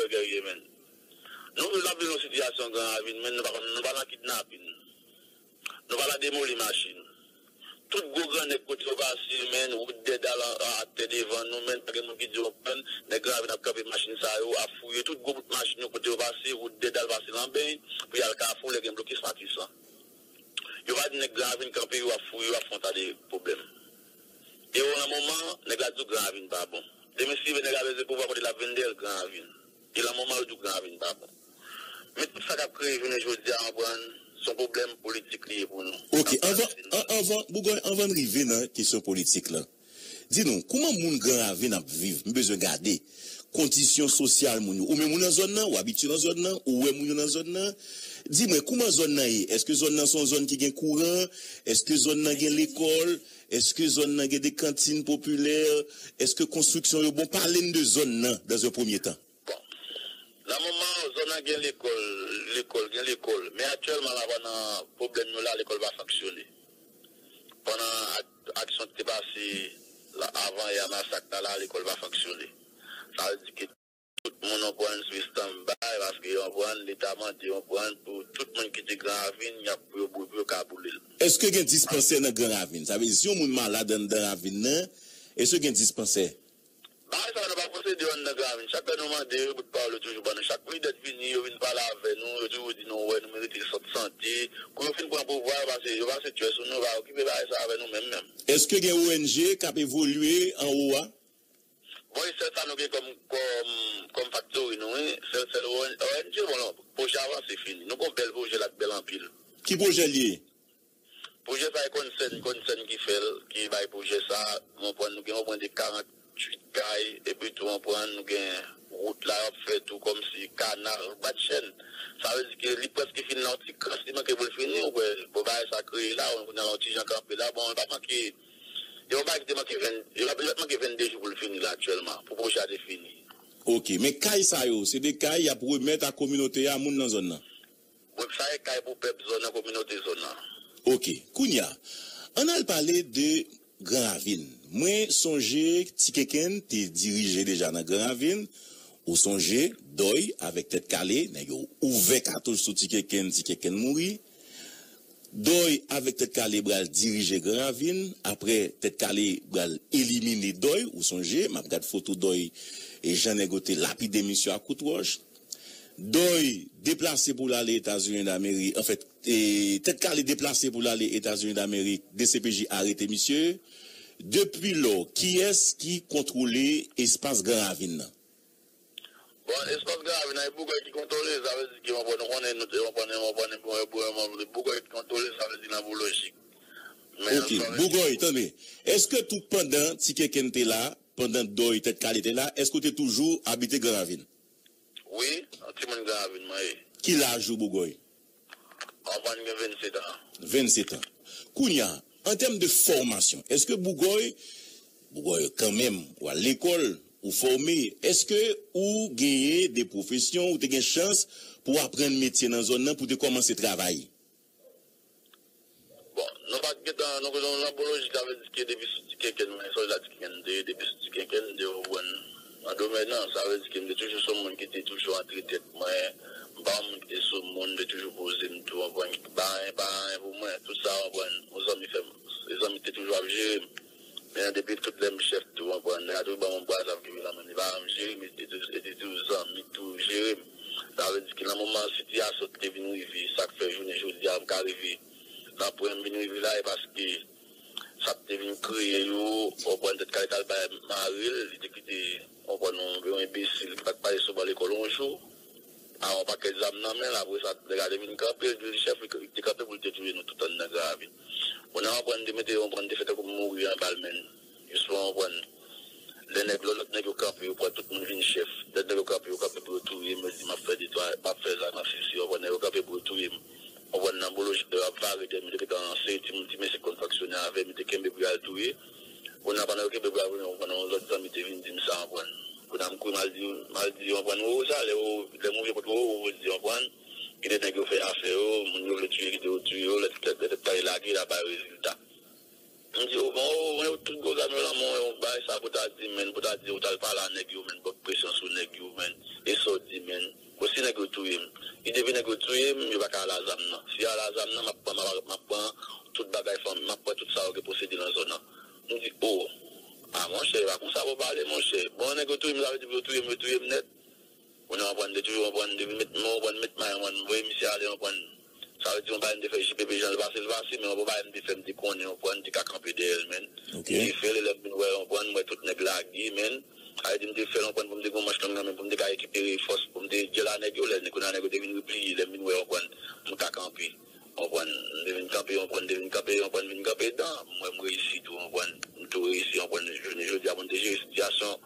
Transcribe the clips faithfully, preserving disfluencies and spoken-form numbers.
Guerrier, menn. Nou menm n ap viv yon sitiyasyon Gran Ravin, menn, nou pa, nou pa nan kidnapin. Nou pa nan demoli machin. Tout gwo gran nèg kote yo pase, menn, wout dèdal atè devan nou, menn, pa gen moun ki di yon pèn, nèg Gran Ravin ap kanpe machin sa yo, ap fouye tout gwo bout machin yo kote yo pase, wout dèdal pase Lanbeny, pou y al Kafou, lè gen blokis Matisan. Yo pa di nèg Gran Ravin kanpe, yo ap fouye, yo ap fè yon ta de pwoblèm. E yo nan moman, nèg la di w Gran Ravin pa bon. Demen si rive nèg la bezwen pouvwa kote l ap vin dèyè l Gran Ravin. E nan moman yo di w Gran Ravin pa bon. Men tout sa k ap kreye jounen jodi a, w konprann, se yon pwoblèm politik li ye pou nou. Ok, anvan, an- anvan, Bougòy, anvan n rive nan kesyon politik la, di nou, kouman moun Gran Ravin ap viv? M bezwen gade kondisyon sosyal moun yo. Ou menm ou nan zòn nan, ou abitye nan zòn nan, ou wè moun yo nan zòn nan. Di mwen, kouman zòn nan ye? Èske zòn nan se yon zòn ki gen kouran? Èske zòn nan gen lekòl? Èske zòn nan gen de kantin popilè? Èske konstriksyon yo bon? Pale n de zòn nan, dans un premier temps. Bon, nan moman, zòn nan gen lekòl, lekòl, gen lekòl. Men aktyèlman, la, pandan pwoblèm yo la, lekòl pa fonksyone. Pandan ak- aksyon ki te pase la, avan yè masak la, la, lekòl pa fonksyone. Sa vle di ke tout moun, w konprann, sou standby, paske, w konprann, Leta mande, w konprann, pou tout moun ki te Gran Ravin, y ap pou yo boule, pou yo ka boule l. Èske gen dispansè nan Gran Ravin? Sa vle di, si yon moun malad anndan ravin nan, èske gen dispansè? Bagay sa yo, nou pa posede yo anndan Gran Ravin. Chak lè nou mande yo, bout pawòl yo toujou ban nou. Chak lidè k vini, yo vin pale avè nou, yo toujou di nou, wè, nou merite sant sante. Kou yo fin pran pouvwa, yo pase, yo pase tchwè sou nou, yo pa okipe bagay sa avè nou menm, menm. Èske gen O N G k ap evolye anwo a? Bon, e sèl sa nou gen kòm, kòm, kòm faktori nou, wi. Sèl, sèl O N G, bon, pwojè Avanse fini. Nou gen yon bèl pwojè la k bèl anpil. Ki pwojè l ye? Pwojè sa e Konsèn, Konsèn ki fè l, ki bay pwojè sa. Ou konprann, nou gen omwen de karanntuit kay, epi tou, ou konprann, nou gen wout la y ap fè tou, kòmsi kanal, bat chèn. Sa vle di ke li prèske fin nan yon ti krans, li manke pou l fini, ou wè, bon, bagay sa kreye la, ou konnen yon ti jan kanpe la, bon, li pa manke, gen yon bagay ki te manke ven, li pa, li pa t manke vennde jou pou l fini la aktyèlman, pou pwojè a te fini. Ok, men kay sa yo, se de kay y ap remèt a kominote a, moun nan zòn nan? Bon, sa e kay pou pèp zòn nan, kominote zòn nan. Ok, kounye a, ann al pale de Gran Ravin. Mwen sonje Ti Kenkenn te dirije deja nan Gran Ravin. Ou sonje, Dòy avèk Tèt Kale, nèg yo ouvè katouch sou Ti Kenkenn, Ti Kenkenn mouri. Dòy avèk Tèt Kale pral dirije Gran Ravin. Apre, Tèt Kale pral elimine Dòy. Ou sonje, m ap gad foto Dòy e jan nèg yo te lapide misye ak kout wòch. Dòy deplase pou l ale Etazini Dameri-, anfèt, e, Tèt Kale deplase pou l ale Etazini Damerik, D C P J arete misye. Depi lò, kiyès ki kontwole espas Gran Ravin nan? Bon, espas Gran Ravin nan, e Bougòy ki kontwole, sa vle di ke, ou konprann, nou konnen, nou te, ou konprann, ou konprann, Bougòy, Bougòy, Bougòy ki kontwole, sa vle di nan Boulojik. Men, ok, sa vle di Bougòy, tande. Èske tou pandan Ti Kenkenn te la, pandan Dòy Tèt Kale te la, èske w te toujou abite Gran Ravin? Wi, yon timoun Gran Ravin mwen ye. Ki laj ou, Bougòy? Anvan, m gen vennsetan. Vennsetan. Kounye a, an tèm de fòmasyon, èske Bougòy, Bougòy, kanmenm, ou al lekòl, ou fòme, èske ou genyen de pwofesyon, ou te gen chans pou w aprann metye nan zòn nan, pou w te kòmanse travay? Bon, nou pa t gentan, nou, nou nan Boulojik, sa vle di ke depi sou Ti Kenkenn, mwen sonje la Ti Kenkenn m te ye, depi sou Ti Kenkenn m te konprann nan domèn nan, sa vle di ke m te toujou se yon moun ki te toujou antre tèt mwen, m pa yon moun ki te sou moun, m te toujou poze m tou, konprann, pa anyen, pa anyen pou mwen, tout sa, konprann, yon zanmi fè m, se zanmi ki te toujou ap jere m. Men depi tout lè m chèf tou, konprann, nèg la toujou ban m yon bwa, sa vle di ke zanmi li pa janm jere m, e te tou-, e te toujou zanmi k toujou jere m. Sa vle di ke nan moman sitiyasyon ki te vin rive, sa k fè jounen jodi a m ka rive nan pwen m vin rive la, e paske sa k te vin kreye yo, konprann, Tèt Kale t al bay mari l, li te kite, konprann, yon, yon enbesil ki pa t pase sou ban lekòl yon jou, a yon pakèt zam nan men l, apre sa, nèg la te vin kanpe, l di l chèf, li, li te kanpe pou l te touye nou tout anndan Gran Ravin. Kounye a, konprann, te mete, konprann, te fè tankou m mouri anba l, men jis pou konprann. Lè nèg, lè lòt nèg yo kanpe, yo pran tout moun vin chèf. Lè nèg yo kanpe, yo kanpe pou yo touye m, yo di m ap fè detwa, m ap fè zak nan sesi, yo pran nèg yo kanpe pou yo touye m. Yo pran nan Boulojik, yo ap vare dèyè m, yo te gentan yon seri timoun, ti mesye k konn fonksyone avè m, yo te kenbe pou y al touye. Kounye a, pandan yo kenbe pou y al touye, yo pran yon lòt zanmi te vin di m sa, yo pran. Kounye a, m kouri, m al di, m al di, yo pran, Wowo sa, lè yo, lè m rive kot Wowo, Wowo di, yo pran, kite nèg yo fè afè yo, moun yo vle touye, kite yo touye yo, lè, lè, lè Tèt Kale lage, l ap bay rezilta. M di, o, bon, o, men tout gwo zam yo nan men w, bagay sa pou ta di, men, pou ta di, ou t al pale a nèg yo, men, bòk presyon sou nèg yo, men, e sa w di, zam nan. Si y al a zam nan, m ap pran, m ap, m ap pran tout bagay fanmi, m ap pran tout sa yo gen posede nan zòn nan. M di, o, a monchè, e pa konsa pou pale, monchè. Bon, nèg yo touye m, sa vle di pou yo touye m, yo touye m nèt. Kounye a, w konprann, m te toujou, w konprann, m te vin met, m konprann, met may, w konprann, m voye misye ale, w konprann. Sa vle di, yon bagay m te fè J P P jan l pase, l pase, men yon bagay m te fè, m te konnen, w konprann, m te ka kanpe dèyè l, men. Ok. M te fè l, lè m vin wè, w konprann, m wè tout nèg lage, men. Sa vle di, m te fè l, w konprann, pou m te gen yon manch long nan men, pou m te ka rekipere fòs, pou m te djèl a nèg yo, lè, kounye a, nèg yo te vin repliye, lè m vin wè, w konprann, m ka kanpe. Konprann? M te vin kanpe, konprann, m te vin kanpe, konprann, vin kanpe dan. M wè m reyisi tou, konprann? M tou reyisi, konprann? Jounen jodi a, pou m te jere sitiyasyon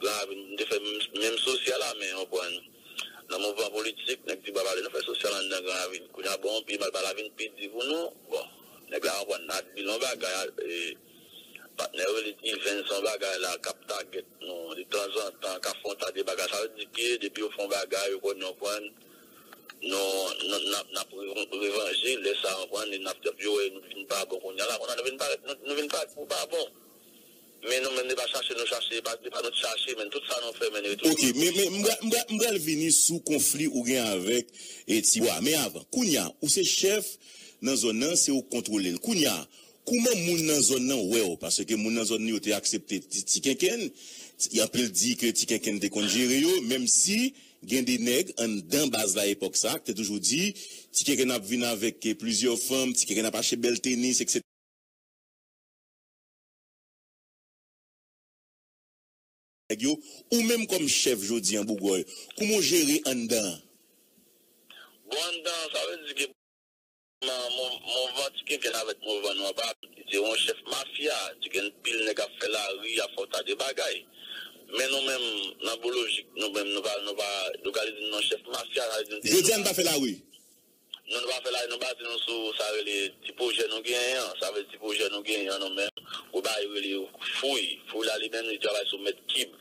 Gran Ravin, m te fè menm, menm sosyal la, men, konprann? Nan mouvman politik, nèg di pa pale, nou fè sosyal anndan Gran Ravin. Kounye a, bon, pi mal pale a vin pi di pou nou. Bon, nèg la, konprann, admire yon bagay, e, patnè yo rele Evens yon bagay la, k ap tagèt nou, detanzantan, k ap fè yon ta de bagay. Sa vle di ke depi yo fè yon bagay, yo konn, yo konprann, nou, nou, n ap, n ap revan-, revanje, lè sa, w konprann, e n ap, n ap yo wè nou vin pa bon kounye a la. Kounye a, nou vin parèt, nou, nou vin parèt pou pa bon. Men nou menm, se pa chache nou chache, se pa, se pa nou t chache, men tout sa nou fè, men nou retounen. Ok, men, men m pral, m pral, m pral vini sou konfli ou gen avèk, e, Tibwa. Men avan, kounye a, ou se chèf nan zòn nan, se ou k kontwole l. Kounye a, kòman moun nan zòn nan wè w? Paske moun nan zòn nan yo te aksepte Ti, Ti Kenkenn. Ti, anpil di ke Ti Kenkenn te konn jere yo, menm si gen de nèg anndan baz la epòk sa, ki te toujou di, Ti Kenkenn ap vin avèk, eh, plizyè fanm, Ti Kenkenn ap achte bèl tenis, et cetera. Nèg yo, ou menm kòm chèf jodi an, Bougòy, kòman w jere anndan an? Bon, anndan an, sa vle di ke mouvman, mou-, mouvman Ti Kenkenn avèk mouvman nou an pa, li te yon chèf mafya, te gen pil nèg ap fè lari, ap fè yon ta de bagay. Men nou menm, nan bon lojik, nou menm, nou pa, nou pa, nou ka di nou chèf mafya, sa vle di nou te Jodi a, n pa fè lari. Nou, nou pa fè lari, nou baze nou sou sa rele ti pwojè nou genyen an. Sa vle di ti pwojè nou genyen an nou menm. Gwo bagay yo rele fouy. Fouy la li menm li travay sou mèt kib.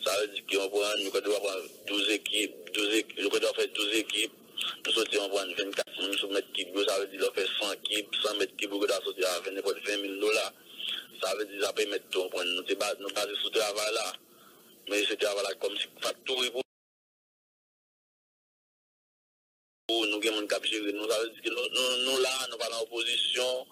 Sa vle di ke w konprann, nou konn dwa pran douz ekip, douz ekip, nou konn dwa fè douz ekip. Nou soti w konprann vennkat moun sou mèt kib yo, sa vle di lè w fè san kib, san mèt kib, ou konn dwa soti avèk nenpòt ven mil dola. Sa vle di sa pèmèt tou w konprann, nou te ba-, nou baze sou travay la. Men se travay la kòmsi faktori pou Pou nou gen moun k ap jere nou, sa vle di ke nou, nou, nou la, nou pa nan opozisyon,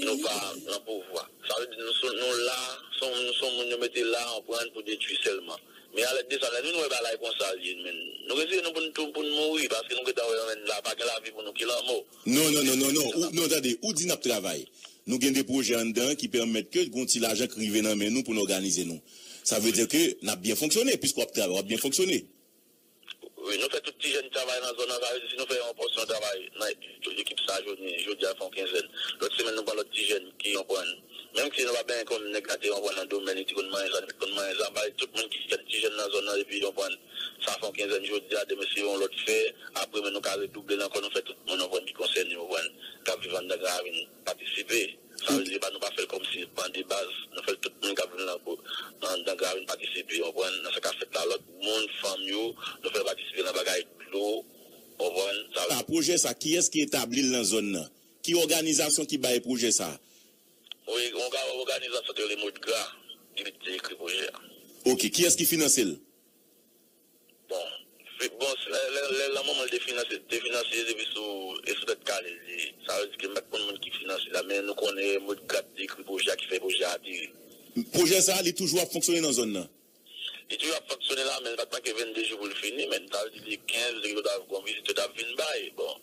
nou pa nan pouvwa. Sa vle di nou, sou- nou la, se yon- nou se yon moun yo mete la, w konprann, pou detwi sèlman. Men alèk de sa, lè nou wè bagay konsa l ye, men nou retire nou pou n tou, pou n mouri, paske nou gentan wè, men la, pa gen lavi pou nou, ki lanmò. Non, non, non, non, non. Ou, non, tande, ou di n ap travay. Nou gen de pwojè anndan ki pèmèt ke gon ti lajan k rive nan men nou pou n òganize nou. Sa vle di ke n ap byen fonksyone, piske w ap travay, w ap byen fonksyone. Wi, nou fè tout ti jèn travay nan zòn nan, sa vle di si nou fè yon pòsyon travay nan ekip sa, jodi, jodi a fè yon kenzèn. Lòt semèn nou pran lòt ti jèn ki konprann. Menm si nou pa benyen kòm nèg la te konprann nan domèn, li te konn manyen sa, li te konn manyen sa, bay tout moun ki fè ti jèn nan zòn nan epi konprann. Sa fè yon kenzèn jodi a, demen se yon lòt fè, apre men nou ka redouble l ankò, nou fè tout moun konprann ki konsène, konprann, k ap viv anndan Gran Ravin patisipe. Sa vle di pa nou pa fè l kòmsi ban de baz. Nou fè l tout moun k ap viv nan, nan, nan Gran Ravin patisipe, w konprann, nan sa k ap fèt la. Lòt moun, fanm yo, nou fè yo patisipe nan bagay dlo, w konprann. Sa vle A, pwojè sa, kiyès ki etabli l nan zòn nan? Ki òganizasyon ki bay pwojè sa? Wi, yon ga-, òganizasyon ki rele Modgra, ki te ekri pwojè a. Ok, kiyès ki finanse l? Bon, fi- bon, lè, lè, lè, nan moman l te finanse, te finanse depi sou, e sou tèt kale l ye. Sa vle di ke m pa t konn moun ki finanse la, men nou konnen Modgra te ekri pwojè a, ki fè pwojè a ateri. Pwojè sa, li toujou ap fonksyone nan zòn nan? Li toujou ap fonksyone la, men li pa t manke vennde jou pou l fini, men sa vle di li kenz, li ta gon vizitè t ap vin bay. Bon,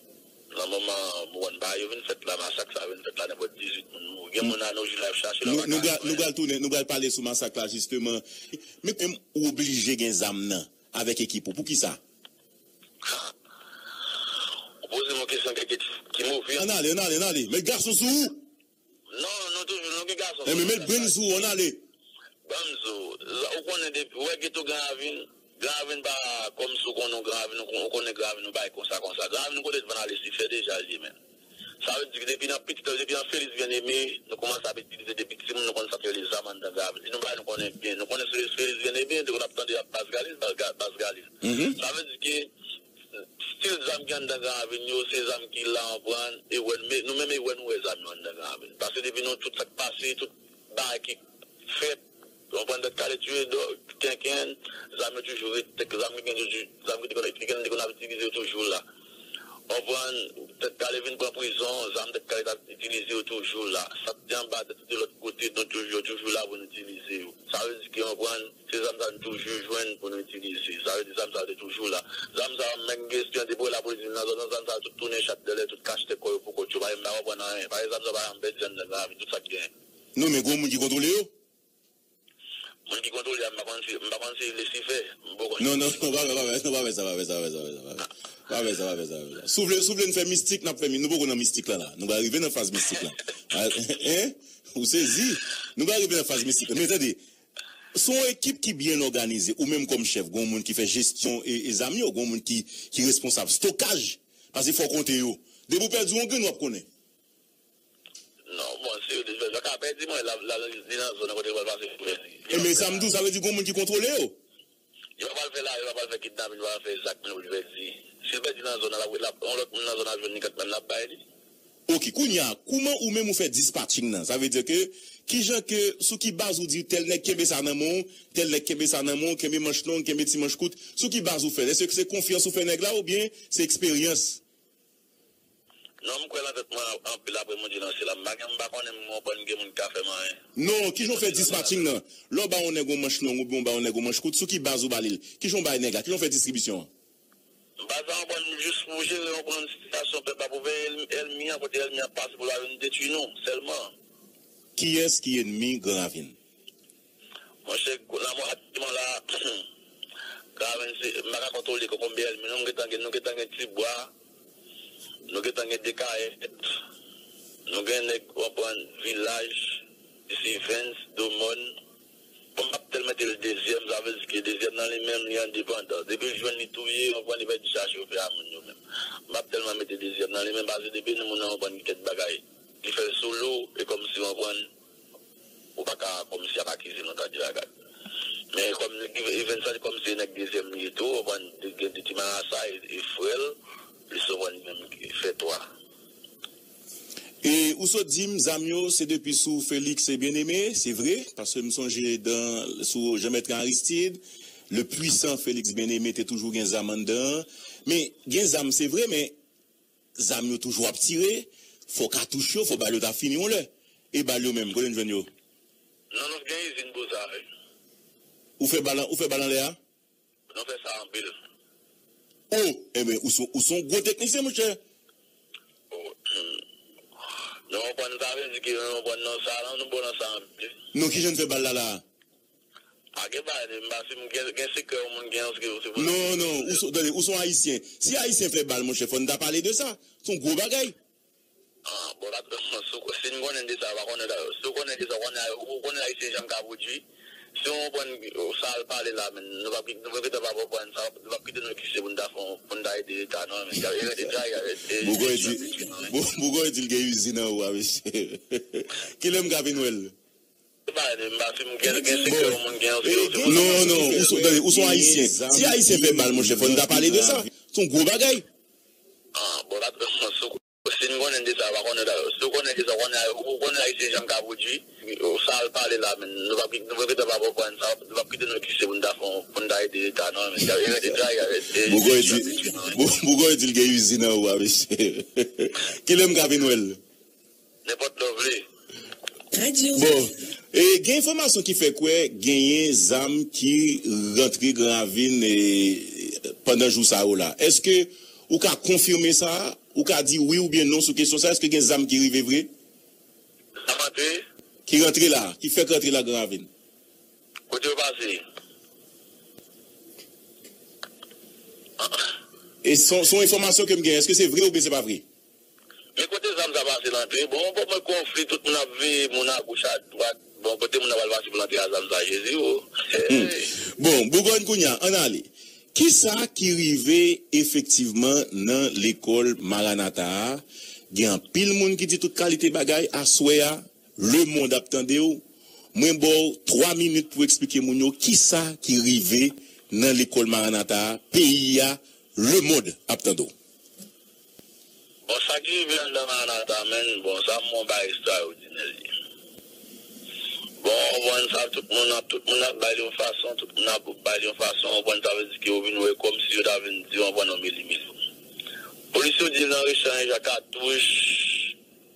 nan moman, mwen pa yo vin fèt la, masak sa vin fèt la, nenpòt dizuit moun mouri. Gen moun anojou la ap chache la, nou, nou pral, nou pral tounen, nou pral pale sou masak la, jisteman. Men, men ou oblije gen zam nan avèk ekip ou. Poukisa? Ha! Ou poze m yon kesyon ki, ki, ki move. Ann ale, ann ale, ann ale. Met gason sou ou! Non, nou toujou, nou gen gason. Enben, met brenn sou ou, ann ale. Ban m di w, ou konnen depi, ou wè geto Gran Ravin, Gran Ravin pa kòmsi w konnen Gran Ravin, ou kon- ou konnen Gran Ravin, nou bay konsa, konsa. Gran Ravin, nou konnen devan ale si fè deja l ye, men. Sa vle di ke depi nan pitit, depi nan Feliz Bien Aimé, nou kòmanse ap itilize depi timoun, nou konn sa k rele zam anndan Gran Ravin. Si nou bay, nou konnen byen. Nou konnen se Feliz Bien Aimé, nou konn ap tande ap Baz Galis, Baz Ga- Baz Galis. Sa vle di ke stil zam ki anndan Gran Ravin yo, se zam ki la, w konprann, e wè, men nou menm e wè nou wè zam yo anndan Gran Ravin. Paske depi nou, tout sa k pase, tout bagay ki fèt, w konprann, tèt kale tiye dò, kenken, zam yo toujou ret, zam ki gen toujou, zam ki te konn, ki te konn ap itilize yo toujou la. W konprann, tèt kale te vin pran prizon, zam tèt kale t ap itilize yo toujou la. Sa k te anba tèt yo te lòt kote, nou toujou, yo toujou la pou nou itilize yo. Sa vle di ke, konprann, se zam sa nou toujou jwenn pou nou itilize. Sa vle di zam sa yo te toujou la. Zam sa yo, menm Christian, depi w wè lapolis vin nan zòn nan, zam sa yo tout tounen chat dèyè, tout kachte kò yo pou kont yo. Pa, m pa konprann anyen. Pare zam sa yo pa janm pèdi anndan Granravin, tout sa k genyen. Non, men gon moun ki kontwole yo? Moun ki kontwole a, m pa konn si, m pa konn si Lisifè, m poko konn. Non, non, non, pa fè, pa fè, non, pa fè sa, pa fè sa, pa fè sa, pa fè sa. Pa fè sa, pa fè sa, pa fè sa. Si w vle, si w vle n fè mistik, n ap fè mi-, nou poko nan mistik la, la. Nou pa rive nan faz mistik la. Hein? Ou sezi? Nou pa rive nan faz mistik la. Men tande, se yon ekip ki byen òganize. Ou menm kòm chèf, gon moun ki fè jesyon e, e zam yo, gon moun ki, ki responsab stokaj. Paske fò w konte yo. Depi w pèdi yon grenn, w ap konnen. Non, bon, si yo te fè sa, ka pèdi mwen, la, la, li nan zòn nan kote yo pral pase pou pèdi. E men sa m di w, sa vle di gon moun ki kontwole yo. Yo pa pral fè la, yo pa pral fè kidnapin, yo pa pral fè zak moun pou li pèdi. Si l pèdi nan zòn nan, l ap, l ap, yon lòt moun nan zòn nan jwenn li kantmenm, l ap bay li. Ok, kounye a, kouman ou menm ou fè dispatching nan? Sa vle di ke, kijan ke, sou ki baz ou di tèl nèg kenbe sa nan men w, tèl nèg kenbe sa nan men w, kenbe manch long, kenbe ti manch kout, sou ki baz ou fè l? Èske se konfyans ou fè nèg la oubyen se eksperyans? Non, m kwè nan tèt mwen anpil apre Bondye nan syèl la. M pa gen, m pa konnen, m konprann gen moun ki ka fè m anyen. Non, kijan w fè dispatching nan? Lè w ba yon nèg yon manch long oubyen w ba yon nèg yon manch kout, sou ki baz ou ba li l? Kijan w bay nèg la? Kijan w fè distribisyon an? M pa sa konprann, m jis pou jere yon pran sitiyasyon pèp la, pou veye èl-, èlmi an, kote èlmi an ap pase pou l pa vin detwi nou, sèlman. Kiyès ki ènmi Gran Ravin? Monchè, lanmò aktyèlman la, Gran Ravin se, m pa ka kontwole konbyen èlmi, non, m gentan gen, nou gentan gen Tibwa, nou gentan gen Dekayèt, nou gen nèg, w konprann, Vilaj, Sivens, Domòn. Bon, m p ap tèlman mete l dezyèm, sa vle di ke dezyèm nan li menm, li endepandan. Depi l jwenn li touye, w konprann, li pèdi chache yo fè a moun yo menm. M p ap tèlman mete dezyèm nan li menm, paske depi nou moun nan, w konprann, ki kèk bagay, li fè l sou lou, e kòmsi, w konprann, ou pa ka kòmsi ap akize l yon ta de bagay. Men kòm nèg Evens sa, kòmsi nèg dezyèm li ye tou, w konprann, gen de ti marasa e, e frè l, plis w konprann li menm ki fè twa. E ou sot di m zam yo se depi sou Félix Bien-Aimé, se vre, paske m sonje dan, sou Jean Bertrand Aristide, le puissant Félix Bien-Aimé te toujou gen zam anndan an. Men gen zam, se vre, men zam yo toujou ap tire, fò katouch yo, fò bal yo ta fini yon lè. E bal yo menm, kote n jwenn yo? Non, nou gen izin pou sa, wi. Ou fè bal, ou fè bal anlè a? Nou fè sa anpil. O, enben, ou se, ou se yon gwo teknisyen, monchè. O, hmm. Nou konprann, sa vle di ke nou konprann nan sa, la, nou bon nan sa anpil. Non, kijan n fè bal la, la? A, gen bagay, m pa si m gen, gen sekrè, yon moun gen yon sekrè, se pou... Non, non, ou se, tande, ou se yon Ayisyen. Si Ayisyen fè bal, monchè, fò n ta pale de sa. Se yon gwo bagay. Ah, bon, la, si w, si n konnen de sa, w pa konnen, si w konnen de sa, w konnen, ou konnen Ayisyen jan m ka pwodui. Si w konprann sa l pale la, men, nou p ap, nou p ap gentan pa konprann sa, nou p ap kite nou egziste pou n ta fè, pou n ta ede Leta, non, men, y ap, y ap, y ap, y ap, Bougon di, Bou-, Bougon di l gen izin anwo a, mesye. Kilè m ka vin wè l? Se pa, m pa, si m gen, gen sekrè, yon moun gen yon sekrè, se pou... Non, non, ou se, tande, ou se yon Ayisyen. Si Ayisyen fè bal, monchè, fò n ta pale de sa. Se yon gwo bagay. Ah, bon, la, si w, si n konnen de sa, w pa konnen, si w konnen de sa, w konnen, ou konnen Ayisyen jan m ka pwodui, sa l pale la, men, nou p ap, nou p ap gentan pa konprann sa, nou p ap kite nou egziste pou n ta fè, pou n ta ede Leta, non, men, y ap, y ap, y ap, y ap, Bougon di, Bou-, Bougon di l gen izin anwo a, mesye. Kilè m ka vin wè l? Nenpòt lè w vle. Bon, e gen enfòmasyon ki fè kwè genyen zam ki rantre Gran Ravin, e, pandan jou sa yo la. Èske ou ka konfime sa? Ou ka di wi oubyen non sou kesyon sa? Èske gen zam ki rive vre? Zam rantre? Ki rantre la, ki fèk rantre la Gran Ravin. Kote yo pase? E se yon, se yon enfòmasyon ke m gen. Èske se vre oubyen se pa vre? Men kote zam sa pase l antre? Bon, bon, mwen konfli, tout moun ap veye moun agoch, adwat. Bon, kote moun nan pral pase pou l antre a zam sa, Jezi o. Hmm. Bon, Bougon kounye a, ann ale. Kisa ki rive efektivman nan lekòl Maranata a? Gen anpil moun ki di tout kalite bagay aswè a. Lemonn ap tande w. Mwen ba w twa minit pou w eksplike moun yo kisa ki rive nan lekòl Maranata a, peyi a, lemonn ap tande w. Bon, sa ki rive anndan Maranata, menn, bon, sa m wè yon bagay ekstraòdinè li ye. Bon, w konprann sa, tout moun ap, tout moun ap bay li yon fason, tout moun ap bay li yon fason, w konprann, sa vle di ke yo vin wè kòmsi yo ta vin di, w konprann, yon meli meli. W Polis yo di nan rechanj a katouch,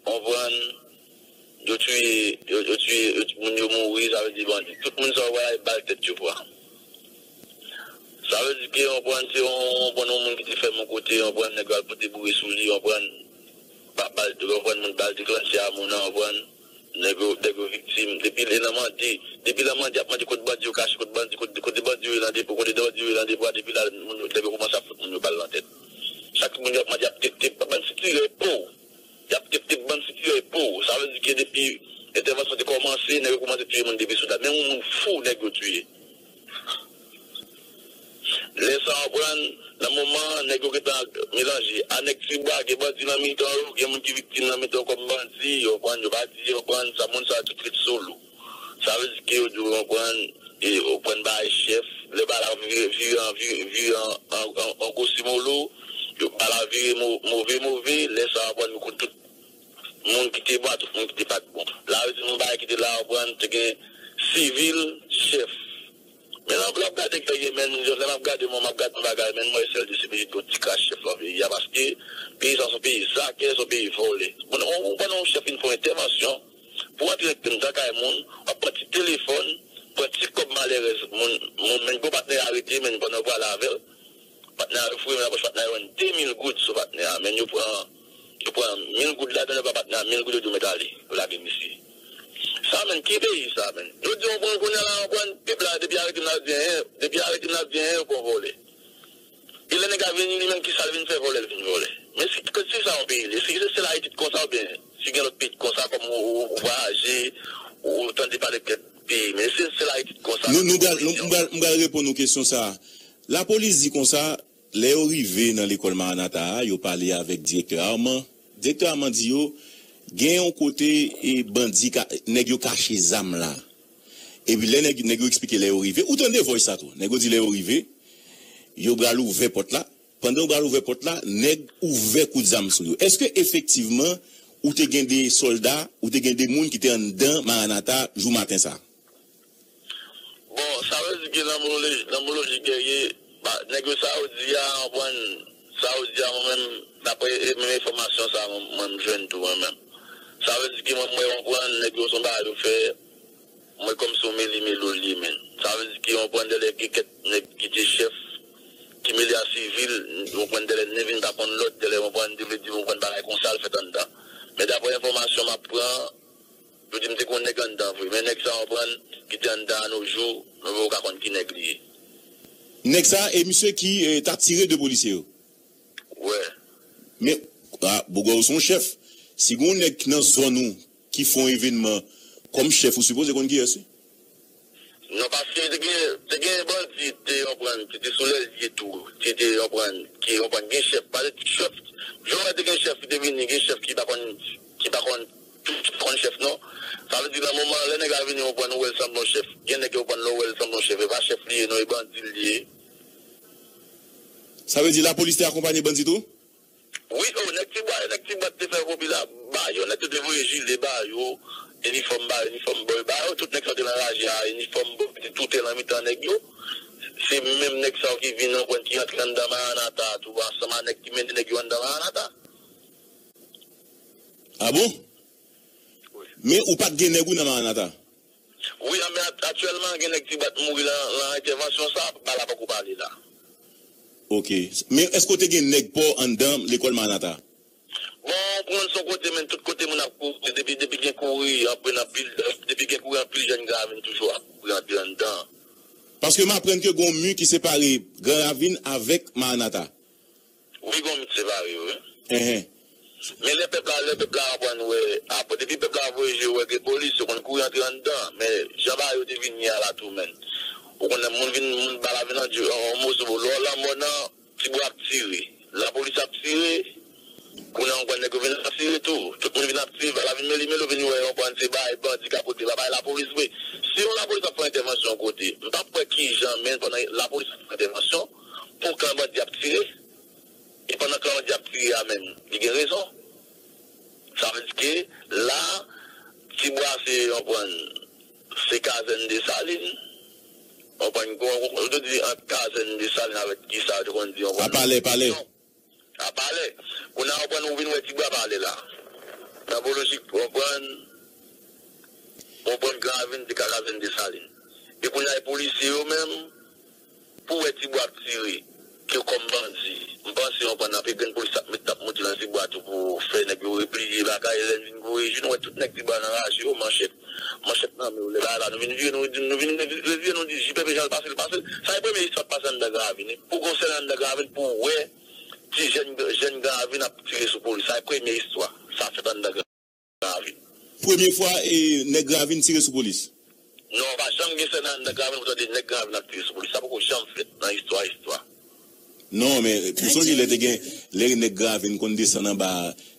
konprann, yo tiye, yo, yo tiye, yo, moun yo mouri, sa vle di bandi. Tout moun sa yo pral al bal tèt yo pran. Sa vle di ke, konprann, se yon, konprann, yon moun ki te fèmen yon kote, konprann, nèg yo al pote boure sou li, konprann, pa bal, konprann, moun bal deklanche a moun nan, konprann. Nèg yo, nèg yo viktim. Depi lè nan mande, depi nan mande, ap mande kot bandi yo kache, kot bandi, kot, kote bandi yo ye nan depo, kote bandi yo ye nan depo a, depi la, moun yo, nèg yo kòmanse ap fout moun yo bal nan tèt. Chak moun yo ap mande, ap tep tep, bann sitirè po. Y ap tep tep bann sitirè po. Sa vle di ke depi entèvansyon te kòmanse, nèg yo kòmanse tiye moun depi sou dat. Men yon moun fou nèg yo tiye. Lè sa w konprann, nan moman an, nèg yo gentan melanje. A nèg Tibwa, gen bandi nan mitan yo, gen moun ki viktim nan mitan yo kòm bandi, yo konprann, yo pa di, yo konprann, sa moun sa yo tout ret solo. Sa vle di ke yo di w, yo konprann, e yo konprann bagay chèf. Lè bagay la vire, vire an, vire, vire an, an, an, an gwosimolo, yo bagay la vire mo-, move, move, lè sa w konprann, yo konn tout moun ki te bon, tout moun ki te pa t bon. La, yo di nou bagay ki te la, w konprann, te gen sivil, chèf. Men lè m ap gade k fè ye, men, lè m ap gade, mwen, m ap gade yon bagay, men, mwen, sèl de se peye yon ti kras chèf lan peyi a, paske peyi sa, se yon peyi zakè, se yon peyi vòlè. Bon, ou, ou konn yon chèf vin fè yon entèvansyon pou antre anndan kay moun, w ap pran ti telefòn, pran ti kòb malerèz moun, moun, men, gon patnè arete, men, pandan w prale avè l, patnè a foure men nan pòch patnè a, yo jwenn de mil goud sou patnè a, men, yo pran, yo pran mil goud ladan, yo ba patnè a mil goud, yo di w mèt ale, yo lage misye. Sa, men, ki peyi sa, men? Yo di yon pran kounye a la, yon pran pèp la, depi arete m la di anyen, depi arete m la di anyen, yo pran vòlè. E lè nèg la vini, li menm ki sa l vin fè, vòlè l vin vòlè. Men si, si sa yon peyi li, si se sèl Ayiti t konsa oubyen si gen lòt peyi t konsa, kòm ou, ou, ou vwayaje, ou tande pale kèk peyi, men si se sèl Ayiti t konsa. Nou, nou pral, nou, m pral, m pral reponn ou kesyon sa a. Lapolis di konsa, lè yo rive nan lekòl Maranata a, yo pale avèk direktè Armand. Direktè Armand di yo, gen yon kote e bandi ka, nèg yo kache zam la. Epi lè nèg, nèg yo eksplike lè yo rive, ou tande voice sa tou. Nèg yo di lè yo rive, yo pral ouvè pòt la. Pandan yo pral ouvè pòt la, nèg ouvè kout zam sou yo. Èske efektivman, ou te gen de sòlda, ou te gen de moun ki te anndan Maranata jou maten sa a? Bon, sa vle di ke nan mo loj-, nan mo lojik gè ye, ba, nèg yo sa yo di a, konprann, sa yo di a, mwen menm, daprè e menm enfòmasyon sa a, mwen, mwen m jwenn tou, mwen menm. Sa vle di ke mwen, mwen konprann, nèg yo se yon bagay yo fè, mwen kòmsi yon meli melo li ye, men. Sa vle di ke konprann dèlè gen kèk nèg ki te chèf, ki mele a sivil, konprann dèlè nèg vin pa konn lòd, dèlè konprann, te vle di konprann bagay konsa l fèt anndan. Men daprè enfòmasyon m ap pran, yo di m te gen yon nèg anndan vre, men nèg sa w konprann ki te anndan a no jou, nou poko ka konn ki nèg li ye. Nèg sa, e misye ki, e, t ap tire de polisye yo? Wè. Men, a, bougwa ou se yon chèf. Si gen yon nèg ki nan zòn ou, ki fè yon evènman, kòm chèf, ou sipoze konn kiyès li. Non, paske te gen, te gen bandi, te konprann, ki te sou lèzye tou, ki te konprann, ki konprann gen chèf, pa de chèf. Jan wè te gen chèf ki te vini, gen chèf ki pa konn, ki pa konn, ki pa konn chèf, non. Sa vle di, nan moman, lè nèg la vini, konprann, ou wè l sanble yon chèf. Gen nèg ki konprann, lè w wè l sanble yon chèf, e pa chèf li ye, non, e bandi li ye. Sa vle di, lapolis te akonpanye bandi tou? Wi, o, nèg Tibwa, nèg Tibwa te fè kopi la, ba yo, nèg yo te voye jile ba yo, inifòm ba yo, inifòm ba yo, ba yo, tout nèg sa te nan raje a, inifòm ba yo, te toute nan mitan nèg yo. Se menm nèg sa yo ki vin nan kwen ki antre anndan Maranata a tou, ansanm a nèg ki mennen nèg yo anndan Maranata. A bon? Wi. Men ou pa t gen nèg ou nan Maranata? Wi, men at-, aktyèlman, gen nèg Tibwa t mouri lan, lan entèvansyon sa, ba la poko pale la. Ok. Men èske w te gen nèg pa w anndan lekòl Maranata? Bon, pou mwen, se yon kote, men tout kote moun ap kouri, depi, depi gen kouri, anpil, anpil, depi gen kouri, anpil jèn Gravin toujou ap kouri antre anndan. Paske m aprann ke gen yon mi ki separe Gran Ravin avèk Maranata. Wi, gon mi separe yo, wi. Enhen. Men lè pèp la, lè pèp la aprann wè, apre, depi pèp la voye je yo wè gen polis, yo konn kouri antre anndan. Men jan bagay yo te vin ye a la tou, men. Ou konnen moun vin, moun ba la vin ann di, yon, yon moso, lè w lanmò nan, Tibwa ap tire. Lapolis ap tire. Kounye a, yon pwen nèg yo vin ap tire tou. Tout moun vin ap tire, ba la vin meli meli, vin wè, yon pwen se bay bandi ka pote, pa bay lapolis vre. Si yon lapolis ap fè entèvansyon yon kote, m p ap kwè kijan, men pandan lapolis ap fè entèvansyon, pou kan bandi ap tire. E pandan klan an di ap tire a menm, li gen rezon. Sa vle di ke la, Tibwa se, w konprann, se kazèn Desalin. W konprann, kon, kon, yo te di ant kazèn Desalin avèk kisa, yo te konn di, w konprann. A, palè, palè. a Palè. Kounye a, w konprann, ou vin wè Tibwa Palè la. Nan Bolojik, w konprann, w konprann Gran Ravin, te ka Ravin Desalin. E kounye a, e polisye yo menm, pou wè Tibwa ap tire, ke kòm bandi. M panse, w konprann, anpil grenn polis ap met, ap monte nan Tibwa tou pou fè nèg yo repliye bagay. Lè n vin voye je, nou wè tout nèg Tibwa nan raje yo, manchèt, manchèt nan men yo. Lè bagay la, nou vin vire, nou di, nou vin revire, nou di, J P P jan l pase, l pase. Sa e premye istwa k pase anndan Gran Ravin, wi. Pou gon sèl anndan Gran Ravin, pou wè ti jèn, jèn Gran Ravin ap tire sou polis. Sa e premye istwa. Sa fèt anndan Gran Ravin. Premye fwa e nèg Gran Ravin tire sou polis. Non, pa janm gen sènay anndan Gran Ravin pou tande nèg Gran Ravin ap tire sou polis. Sa poko janm fèt nan istwa, istwa. Non, men ou sonje lè te gen, lè nèg Gran Ravin konn desann anba,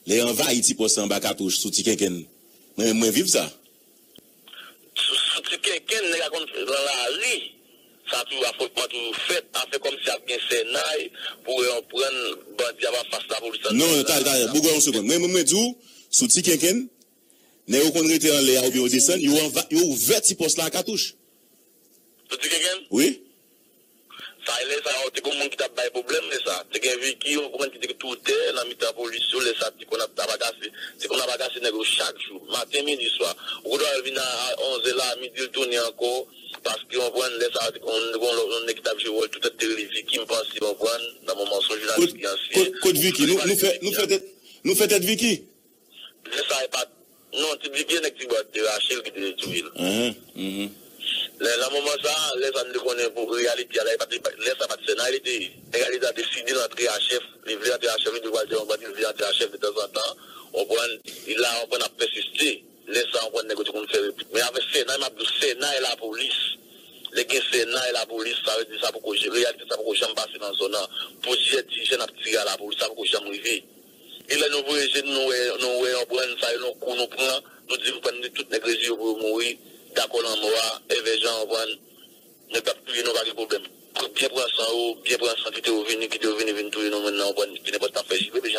lè yo anvayi ti pòs la anba Katouch sou Ti Kenkenn. Mwen menm, mwen viv sa. Sou, sou Ti Kenkenn, nèg la konn fè nan lari. Sa toujou afwontman toujou fèt. Afè kòmsi ap gen sènay pou yo pran bandi ap anfas lapolis anndan. Non, ta, ta, bougwa yon segonn. Mwen, mwen, mwen di w, sou Ti Kenkenn, nèg yo konn rete anlè a oubyen yo desann, yo anva-, yo ouvè ti pòs la a katouch. Sou Ti Kenkenn? Wi. Sa e lè sa yo te gen moun ki t ap bay pwoblèm lè sa. Te gen Vicky, yon konprann ki te tou tè nan mitan polis yo, lè sa te konn ap, ap agase, te konn ap agase nèg yo chak jou, maten, midi, swa. Ou konn wè l vin a, a onz è la, midi, l tounen ankò, paske, w konprann, lè sa yo te konn, yon lòt, yon nèg ki t ap jwe wòl tou tèt te rele Vicky, m panse, w konprann, nan moman, s on jounalis ki ansyen. Kot, kot Vicky? Nou, nou fè, nou fè tèt, nou fè tèt Vicky? Lè sa e pa t, non, ti Bibye nèg Tibwa te rache l ki te touye l. Lè, nan moman sa, lè sa n te konnen pou reyalite a la, e pa t, lè sa pa t sènay li te ye. Reyalite a deside l antre a chèf, li vle antre a chèf, li te pral te yon bandi, li vle antre a chèf detanzantan, w konprann, li la, w konprann, ap pèsiste. Lè sa, w konprann, nèg yo te konn fè replik. Men avèk sènay, m ap di w, sènay lapolis. Lè gen sènay lapolis, sa vle di sa poko, reyalite sa poko janm pase nan zòn nan. Plizyè ti jèn ap tire a lapolis, sa poko janm rive. E lè nou voye je n, nou wè, nou wè yon pran sa yo, nou kou nou pran, nou di, nou pran, nou di tout nèg rezi yo pou yo mouri, dakò lanmò a, evè jan yon pran, nèg ap touye nou, pa gen pwoblèm. Byen pran san yo, byen pran san, kite yo vini, kite yo vini, vin touye nou, menm nan yon pran, ki nenpòt k ap fè J P P,